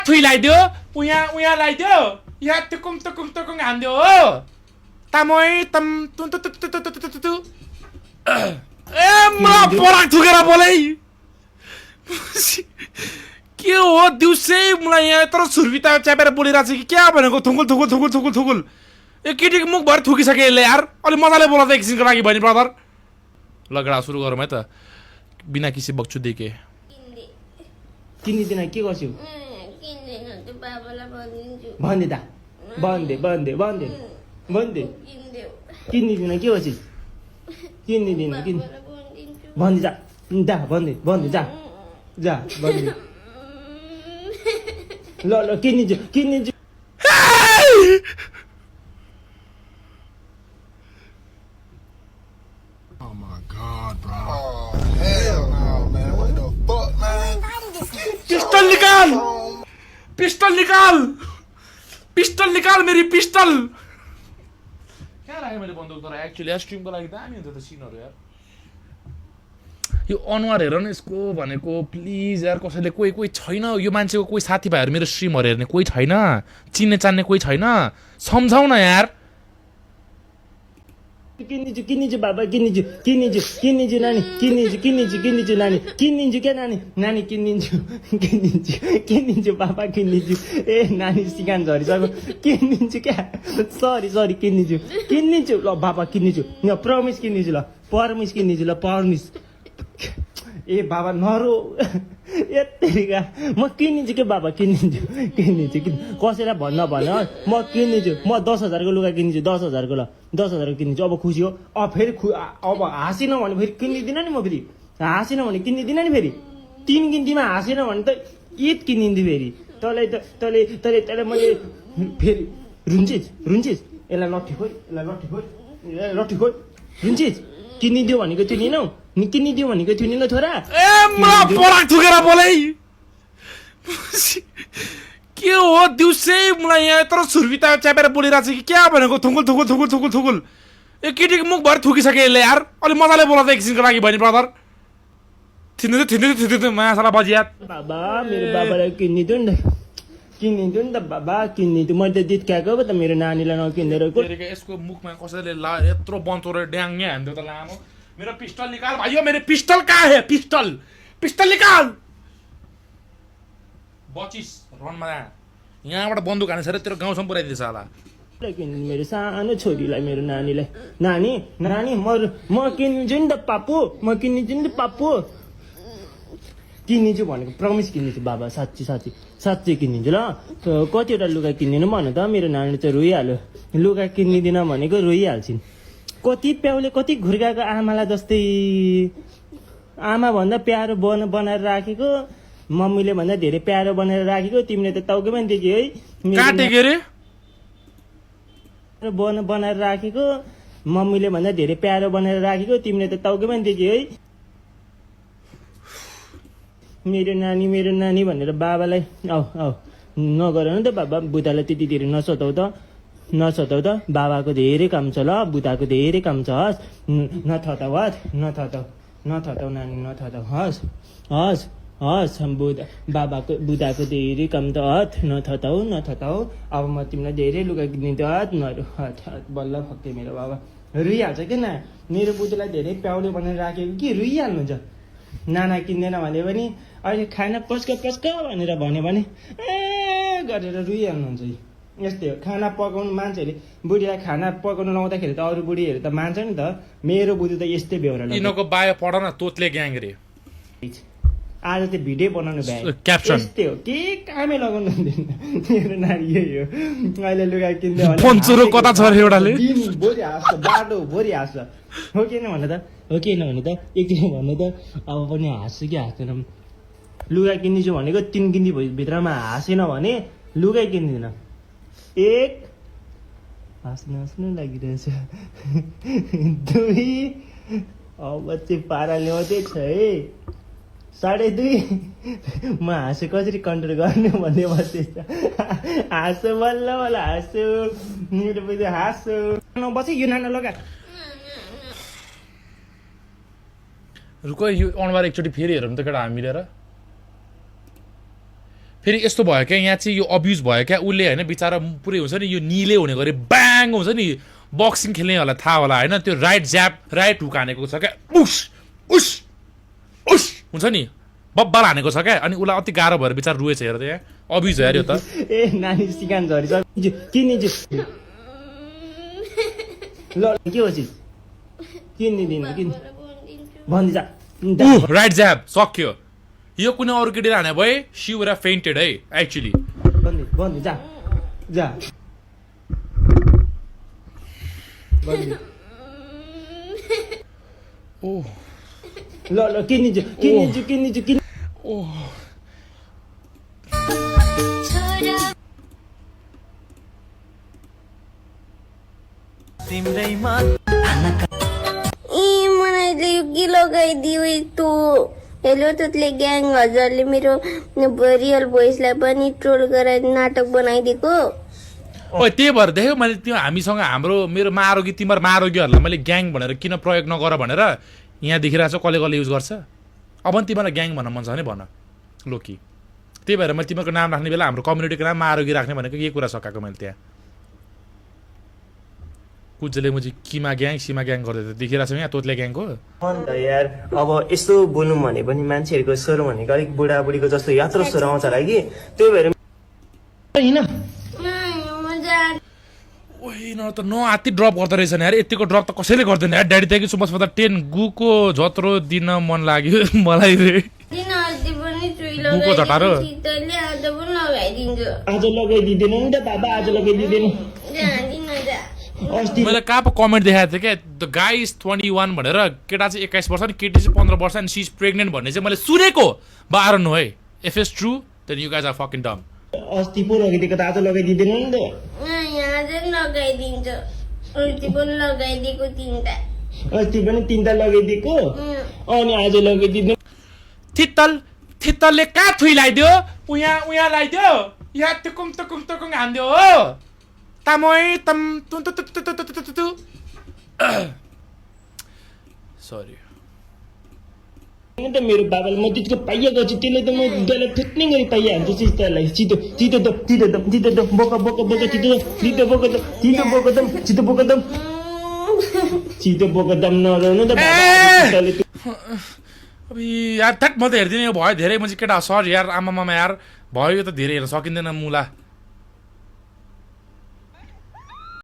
Thuy लगाइदियो उहाँ लगाइदियो यहाँ टुकुङ टुकुङ टुकुङ हान्दियो हो तामै तम तु तु तु तु तु तु तु ए मलाई पराक थुकेर बोलै के हो दिउँसै मलाई यहाँ यत्रो छुर्पिता च्यापेर बोलिरहेको छ कि क्या भनेको थुकुल थुकुल थुकुल थुकुल थुकुल ए केटीको मुख भएर थुकिसके यसले यार अलि मजाले बोला त एकछिनको लागि बहिनी ब्रदर लगडा सुरु गरौँ है त बिना किसी बक्छु देखे किनिदिन के गर्छु भन्दै त भन्दै भन्दै भन्दै भन्दै किनिदिन के गर्छु किनिदिन किन भन्दै जा जा भन्दै भन्दै जा जा भन्दै ल ल किनिदिन्छु किनिदिन्छु Oh my God, bro. Oh, hell no, man. What the fuck, man? Pistol निकाल पिस्टल निकाल पिस्टल निकाल मेरी पिस्टल क्या लाग्यो मैले बन्दुक तर एक्चुअली स्ट्रिमको लागि दामी हुन्छ त सिनहरू यार यो अनुहार हेर न यसको भनेको प्लिज यार कसैले कोही कोही छैन यो मान्छेको कोही साथीभाइहरू मेरो स्ट्रिमहरू हेर्ने कोही छैन चिन्ने चान्ने कोही छैन सम्झाउ न यार किनिदिन्छु किनिदिन्छु बाबा किनिदिन्छु किनिदिन्छु किनिदिन्छु नानी किनिदिन्छु किनिदिन्छु किनिदिन्छु नानी किनिदिन्छु क्या नानी नानी किनिदिन्छु किनिदिन्छु किनिदिन्छु बाबा किनिदिन्छु ए नानी सिकान झरिसक्यो किनिदिन्छु क्या सरी सरी किनिदिन्छु किनिदिन्छु ल बाबा किनिदिन्छु ल प्रमिस किनिदिन्छु ल परमिस किनिदिन्छु ल परमिस ए बाबा नरो यत्तिका म किनिदिन्छु के बाबा किनिदिन्छु किनिदिन्छु कसैलाई भन्न भन म किनिदिन्छु म 10,000 को लुगा किनिदिन्छु 10,000 को ल 10,000 को किनिदिन्छु अब खुसी हो अब फेरि अब हाँसिन भने फेरि किनिदिँदिन नि म फेरि हाँसिन भने किनिदिँदिन नि फेरि 3 गिन्तीमा हाँसिन भने त ईद किनिदिन्छु फेरि तँलाई त तँले तँले तँलाई मैले फेरि रुन्छिस् रुन्छिस् यसलाई लट्ठी खोइ यसलाई लट्ठी खोइ लट्ठी खोइ रुन्छिस् किनिदियो भनेको थियो नि नौ नि किनिदियो भनेको थियो नि न छोरा ए मलाई पराक थुकेर बोलै के हो दिउँसै मलाई यहाँ यत्रो छुर्पिता च्यापेर बोलिरहेको छ कि क्या भनेको थुकुल थुकुल थुकुल थुकुल थुकुल ए केटीको मुख भएर थुकिसके यसले यार अलि मजाले बोला त एकछिनको लागि बहिनी ब्रदर थिन्नु माछाला बजिया बाबा मेरो बाबालाई किनिदियो नि त किनिदियो नि त बाबा किनिदियो मैले त दित्काएको पो त मेरो नानीलाई नकिनेर यसको मुखमा कसैले यत्रो बन्चोर ड्याङ्गे हान्थ्यो त लामो मेरो पिस्टल निकाल भाइयो मेरो पिस्टल कहाँ है पिस्टल पिस्टल निकाल बचिस रनमा यहाँबाट बन्दुक हानेछ र तेरो गाउँसम्म पुऱ्याइदिएछ होला मेरो सानो छोरीलाई मेरो नानीलाई नानी नानी म किनिदिन्छु नि त पापु म किनिदिन्छु नि त पापु किनिदिन्छु भनेको प्रमिस किनिदिन्छु बाबा साँच्ची साँच्ची साँच्चै किनिदिन्छु ल कतिवटा लुगा किनिदिनु भन त मेरो नानी चाहिँ रोइहाल्यो लुगा किनिदिन भनेको रोइहाल्छिन् कति प्याउले कति घुर्काएको आमालाई जस्तै आमा भन्दा प्यारो बनाएर राखेको मम्मीले भन्दा धेरै प्यारो बनाएर राखेको तिमीले त टाउकै पनि देख्यो है बनाएर राखेको मम्मीले भन्दा धेरै प्यारो बनाएर राखेको तिमीले त टाउकै पनि देख्यो है मेरो नानी भनेर बाबालाई आऊ आऊ नगर न त बाबा बुढालाई त्यति धेरै नसताउ त बाबाको धेरै काम छ ल बुढाको धेरै काम छ हस् नथताउ हस् नथताउ नानी नथताउ हस् हस् हस् बाबाको बुढाको धेरै काम त हत नथताउ अब म तिमीलाई धेरै लुगा किनिदिन्छु हत नरु हत हत बल्ल फक्कै मेरो बाबा रुइहाल्छ क्या ना मेरो बुढीलाई धेरै प्याउले भनेर राखेको कि रुइहाल्नुहुन्छ नाना किन्दैन भने पनि अहिले खाना पस्क भनेर भन्यो भने ए गरेर रुइहाल्नुहुन्छ यस्तै हो खाना पकाउनु मान्छेहरूले बुढीलाई खाना पकाउनु लाउँदाखेरि त अरू बुढीहरू त मान्छ नि त मेरो बुढी त यस्तै बेहोरा यिनीहरूको बायो पढ न तोतले ग्याङ रे आज त्यो भिडियो बनाउनु भए क्याप्सन यस्तै हो के कामै लगाउनु हुँदैन मेरो नानी यही हो अहिले लुगा किन्दै पन्चुरो कता छ रे एउटाले भोलि हाँस्छ बाटो भोलि हाँस्छ हो कि भन्नु त हो कि भन्नु त एकदिन भन्नु त अब पनि हाँस्छु कि हाँस्दैन लुगा किनिदिन्छु भनेको 3 गिन्ती भित्रमा हाँसेन भने लुगै किन्दिनँ एक हाँस्नु लागिरहेछ 2 अब चाहिँ पारा ल्याउँदै छ है 2.5 म हाँसो कसरी कन्ट्रोल गर्नु भन्ने बसेछ हाँसो बल्ल बल्ल हाँसो मेरो बुझ्यो हाँसो बस्यो यो नाना लगा रुको यो अनुहार एकचोटि फेरि हेरौँ त केटा हामी मिलेर फेरि यस्तो भयो क्या यहाँ चाहिँ यो अब्युज भयो क्या उसले होइन बिचरा पुरै हुन्छ नि यो निले हुने गरी ब्याङ हुन्छ नि बक्सिङ खेल्ने होला थाहा होला होइन त्यो राइट ज्याप राइट हुक हानेको छ क्या उस उस उस हुन्छ नि बब्बाल हानेको छ क्या अनि उसलाई अति गाह्रो भएर बिचरा रुएछ हेर त्यहाँ अब्युज हो यार यो त ए नानी सिकान झरी सर किनिन्छु ल के हो चिज किनिदिनु किन भनिदिन्छ राइट ज्याब सक्यो यो कुनै अरू केटीले हाने भए सी वुड हैव फेन्टेड है एक्चुअली भन्नु जा जा ओह ल ल किनिन्छु किनिन्छु किनिन्छु किन ओह मलाई यो के लगाइदियो यस्तो हेलो तुतले ग्याङ हजुरले मेरो रियल भोइसलाई पनि ट्रोल गराएर नाटक बनाइदिएको ओइ त्यही भएर देख्यौ मैले त्यो हामीसँग हाम्रो मेरो मारोगी तिम्रो मारोगीहरूलाई मैले ग्याङ भनेर किन प्रयोग नगर भनेर यहाँ देखिरहेको छ कसले कसले युज गर्छ अब नि तिमीलाई ग्याङ भन्न मन छ भने भन लोकी त्यही भएर मैले तिमीहरूको नाम राख्ने बेला हाम्रो कम्युनिटीको नाम मारोगी राख्ने भनेको यही कुरा सकाएको मैले त्यहाँ कुजले मुझे किमा ग्याङ सीमा ग्याङ गर्दै देखिरहेको छ यहाँ तोतले ग्याङको अन्त यार अब यस्तो बोल्नु भने पनि मान्छेहरूको स्वर भनेको अलिक बुढाबुढीको जस्तो यात्रा स्वर आउँछ होला कि त्यही भएर होइन ओइ यिनीहरू त नआत्ति ड्रप गर्दो रहेछ यार यतिको ड्रप त कसैले गर्दैन यार daddy thank you so much for the 10 गुको जत्रो दिन मन लाग्यो मलाई रे गुको झटारो आज लगाइदिँदैन नि त बाबा आज लगाइदिँदैन अस्ति मैले कहाँ पो कमेन्ट देखाएको थिएँ क्या द गाई इज 21 भनेर केटा चाहिँ 21 वर्ष अनि केटी चाहिँ 15 वर्ष अनि सी इज प्रेग्नेन्ट भन्ने चाहिँ मैले सुनेको बट आई डोन्ट नो है if it's true then you guys are fucking dumb अस्ति पो लगाइदिएको त आज लगाइदिँदैन नि त लगाइदिन्छ अस्ति पनि लगाइदिएको तिनवटा अस्ति पनि 3टा लगाइदिएको अनि आज लगाइदिँदैन थित्तल थित्तलले कहाँ थुइ लगाइदियो उहाँ उहाँ लगाइदियो यहाँ टुकुङ टुकुङ टुकुङ हान्दियो हो तामै तम तु तु तु तु तु तु तु सरी त मेरो बाबाले म त्यतिको पाइया गर्छु त्यसले त म त्यसलाई फिट्ने गरी पाइया हान्छु चित्तलाई चितो चितो दम चितो दम चितो दम बोका बोका बोका चितो चितो बोका दम चितो बोका दम चितो बोका दम चितो बोका दम नरहनु त बाबाले अब यार थट म त हेर्दिनँ यो भयो धेरै म चाहिँ केटा सरी यार आमा मामा यार भयो यो त धेरै हेर्न सकिँदैन मुला